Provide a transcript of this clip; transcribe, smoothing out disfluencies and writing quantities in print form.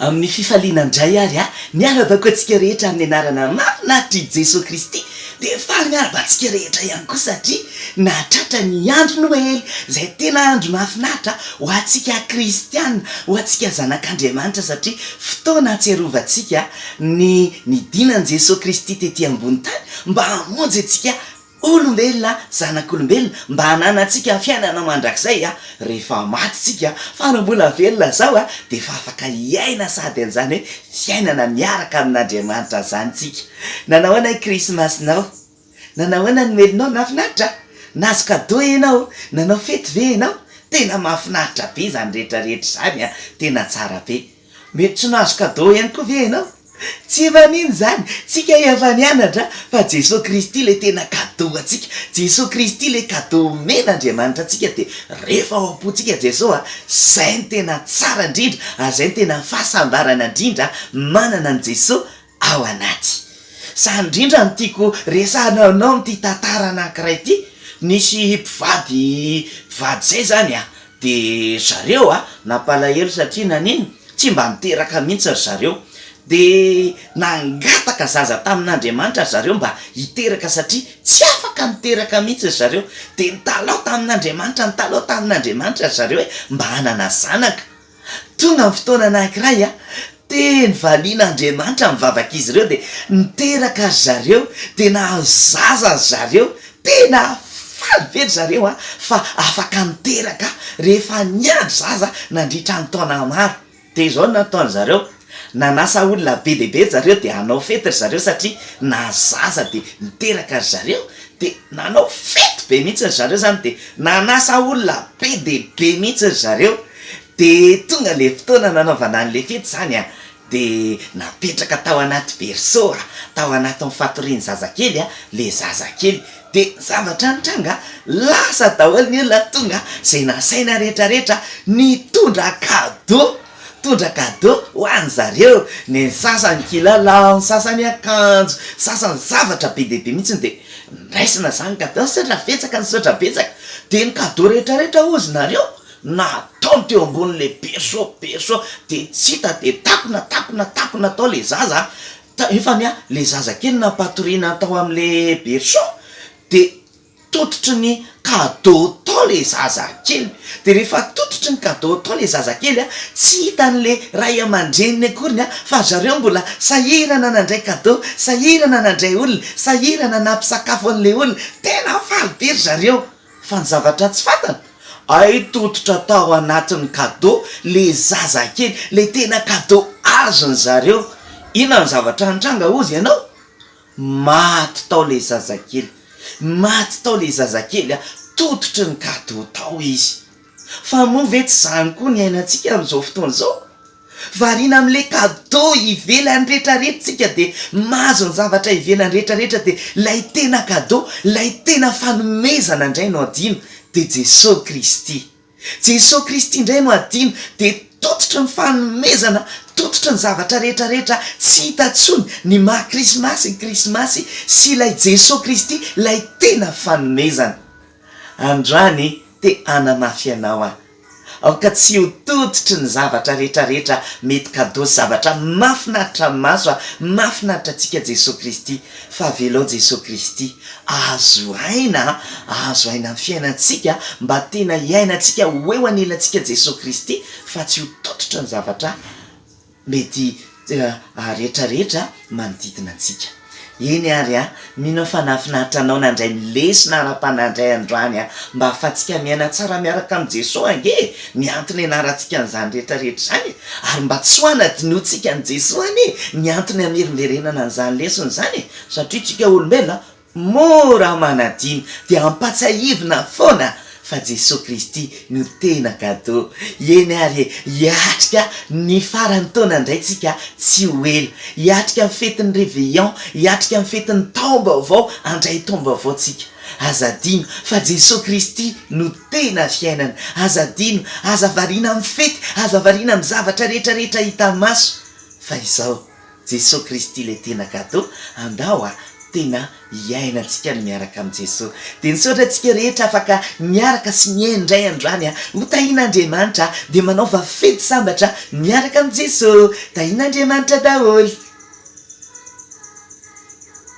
Amin'ny fifaliana indray ary aho miarahaba koa antsika rehetra amin'ny anarana mahafinaritr'i Jesoa Kristy dia faly miarahaba antsika rehetra ihany koa satria nahatratra ny andro Noely izay tena andro mahafinaritra ho antsika kristiana, ho antsika zanak'Andriamanitra satria fotoana ahatsiarovantsika ny nidinan'i Jesoa Kristy tety ambony tany mba hamonjy antsika Olombelona, zanak'olombelona, mba hananantsika fiainana mandrakizay a, rehefa maty tsika, fa raha mbola velona zao a, dia efa afaka hiaina sady an'izany hoe fiainana miaraka amin'Andriamanitra zany tsika. Nanao ahoana ny krismasinao? Nanao ahoana ny noelinao? Nahafinaritra? Nahazo cadeau ianao? Nanao fety ve ianao? Tena mahafinaritra be izany rehetra rehetra izany a, tena tsara be. Mety tsy nahazo cadeau ihany koa ve ianao? Tsy maninona izany, tsika efa nianatra fa Jesoa Kristy ilay tena cadeau antsika, Jesoa Kristy ilay cadeau omen'Andriamanitra antsika dia rehefa ao am-pontsika Jesoa, izay no tena tsara indrindra ary izay no tena fahasambarana indrindra manana an'i Jesoa ao anaty. Izany indrindra no tiako resahina aminao amin'ity tantara anankiray ity, nisy mpivady mpivady izay izany an, De zareo a, nampalahelo satria naninona? Tsy mba niteraka mihitsy ry zareo. De nangataka zaza tamin'Andriamanitra ry zareo mba hiteraka satria tsy afaka niteraka mihitsy ry zareo. De nitalaho tamin'Andriamanitra, nitalaho tamin'Andriamanitra ry zareo hoe mba hanana zanaka. Tonga ny fotoana anankiray a, dia nivalian'Andriamanitra ny vavak'izy ireo dia niteraka ry zareo, dia nahazo zaza ry zareo, tena faly be ry zareo a, fa afaka niteraka rehefa niandry zaza nandritra ny taona maro. Dia izao no nataon-dry zareo, nanasa olona be dia be ry zareo dia hanao fety ry zareo satria nahazo zaza dia niteraka ry zareo, dia nanao fety be mihitsy ry zareo izany dia nanasa olona be dia be mihitsy ry zareo. Dia tonga ilay fotoana nanaovana an'ilay fety izany an, dia napetraka tao anaty berceau an, tao anatin'ny fatorian'ny zazakely an, ilay zazakely. Dia ny zavatra nitranga, lasa daholo ny olona tonga, izay nasaina rehetra rehetra, nitondra cadeau, nitondra cadeau ho an'zareo, ny sasany kilalao, ny sasany akanjo, ny sasany zavatra be dia be mihitsy, dia noraisina izany cadeau, nisaotra betsaka, nisaotra betsaka, dia ny cadeau rehetra rehetra hozy nareo, Nataony teo ambonin'ilay berceau, berceau, dia tsy hita, dia takona, takona, takona tao ilay zaza, nefany an, ilay zazakely nampatoriana tao amin'ilay berceau, dia tototry ny cadeau tao ilay zazakely, dia rehefa tototry ny cadeau tao ilay zazakely an, tsy hitan'ilay ray aman-dreniny akoriny an, fa zareo mbola sahirana nandray cadeau, sahirana nandray olona, sahirana nampisakafo an'ilay olona, tena faly be ry zareo. Fa ny zavatra tsy fantany, hay tototra tao anatin'ny cadeau le zazakely, le tena cadeau azony zareo. Inona ny zavatra nitranga hozy ianao? Maty tao le zazakely, maty tao le zazakely a, tototry ny cadeau tao izy. Fa moa ve tsy izany koa ny iainantsika amin'izao fotoana izao? Variana amin'ilay cadeau ivelany retraretra tsika dia mahazo ny zavatra ivelany retraretra dia ilay tena cadeau, ilay tena fanomezana indray no adino dia Jesoa Kristy. Jesoa Kristy indray no adino dia tototry ny fanomezana, tototry ny zavatra retraretra tsy hita intsony ny maha krismasy ny krismasy sy ilay Jesoa Kristy ilay tena fanomezana. Androany te hanamafy anao aho. Aoka tsy ho tototry ny zavatra retraretra mety cadeau sy zavatra mafinaritra ny maso a, mafinaritra antsika Jesoa Kristy fa avelao Jesoa Kristy ahazo aina a, ahazo aina amin'ny fiainantsika mba tena hiainantsika ho eo anilantsika Jesoa Kristy fa tsy ho tototry ny zavatra mety retraretra manodidina antsika. Eny ary a, mino aho fa nahafinaritra anao nandray ny lesona ara-panahy indray androany a, mba ahafahantsika miaina tsara miaraka amin'i Jesoa ange e, ny antony ianarantsika an'izany retraretra izany e, ary mba tsy ho hanadinoantsika an'i Jesoa anie ny antony hamerimberenana an'izany lesona izany e, satria tsika olombelona Mora manadino dia ampatsiahivina foana fa Jesoa Kristy no tena cadeau. Eny ary e, hiatrika ny faran'ny taona indray tsika tsy ho ela. Hiatrika ny fetin'ny Réveillon, hiatrika ny fetin'ny taom-baovao, handray taom-baovao tsika. Aza adino fa Jesoa Kristy no tena fiainana. Aza adino, aza variana amin'ny fety, aza variana amin'ny zavatra rehetra rehetra hita maso fa izao. Jesoa Kristy ilay tena cadeau, andao a! tena iainantsika ny miaraka amin'i Jesoa. Dia misaotra antsika rehetra afaka miaraka sy mihaino indray androany a! Ho tahian'Andriamanitra dia manaova fety sambatra miaraka amin'i Jesoa! Tahian'Andriamanitra daholo!